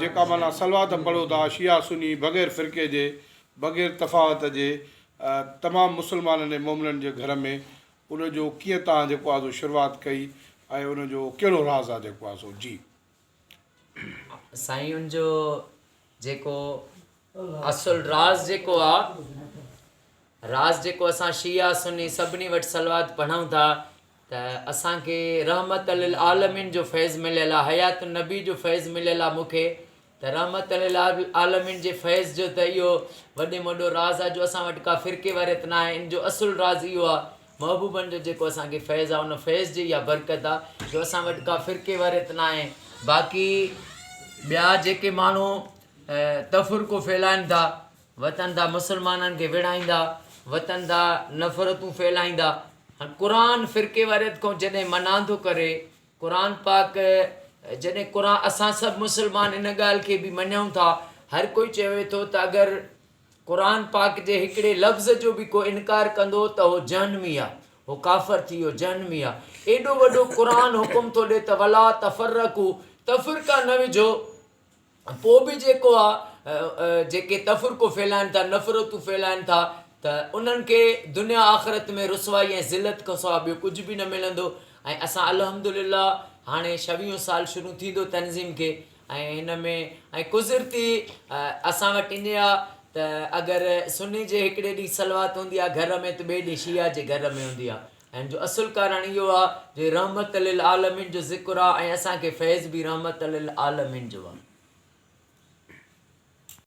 جيڪا معنيٰ صلوات پڙهو ٿا شيعا سني بغير فرقي جي بغير تفاوت جي تمام مسلمانن ۽ مومنن جي گهر ۾ ان جو ڪيئن توهان جيڪو آ سو شروعات ڪئي ۽ ان جو ڪهڙو راز آ جيڪو آ سو جي. سائين ان جو جيڪو اصل راز جيڪو آ راز جيڪو اسان شيعا سني سڀني وٽ صلوات پڙهون ٿا ته اسان کي رحمت للعالمين جو فيض مليل آ حيات النبي جو فيض مليل آ مون کي ته رحمت للعالمين جي فيض جو ته اهو وڏي ۾ وڏو راز آ جو اسان وٽ ڪا فرقيواريت ناهي ان جو اصل راز اهو آ محبوبن جو جيڪو اسان کي فيض آ ان فيض جي اها برڪت آ جو اسان وٽ ڪا فرقيواريت ناهي باقي ٻيا جيڪي ماڻهو تفرقو ڦهلائن ٿا وتن ٿا مسلمانن کي وڙهائيندا وتن ٿا نفرتون ڦهلائيندا هاڻ قرآن فرقيواريت کان جڏهن منع ٿو ڪري قرآن پاڪ جڏهن قرآن اسان سڀ مسلمان ان ڳالهه کي به مڃون ٿا هر ڪوئي چوي ٿو ته اگر قرآن پاڪ جي هڪڙي لفظ جو به ڪو انڪار ڪندو ته هو جهنمي آ هو ڪافر ٿي ويو جهنمي آ ايڏو وڏو قرآن حڪم ٿو ڏي ته ولا تفرقو تفرقا نه وجهو پوء به جيڪو آ جيڪي تفرقو ڦهلائن ٿا نفرتون ڦهلائن ٿا ته انهن کي دنيا آخرت ۾ رسوائي ۽ ذلت کان سواء ٻيو ڪجهه به نه ملندو ۽ اسان الحمد لله هاڻي ڇويهون سال شروع ٿيندو تنظيم کي ۽ هن ۾ ۽ قدرتي اسان وٽ ائين آ ته اگر سني جي هڪڙي ڏينهن صلوات هوندي آ گهر ۾ ته ٻئي ڏينهن شيعا جي گهر ۾ هوندي آ ۽ ان جو اصل ڪارڻ اهو آ جو رحمت للعالمين جو ذڪر آ ۽ اسان کي فيض به رحمت للعالمين جو آ.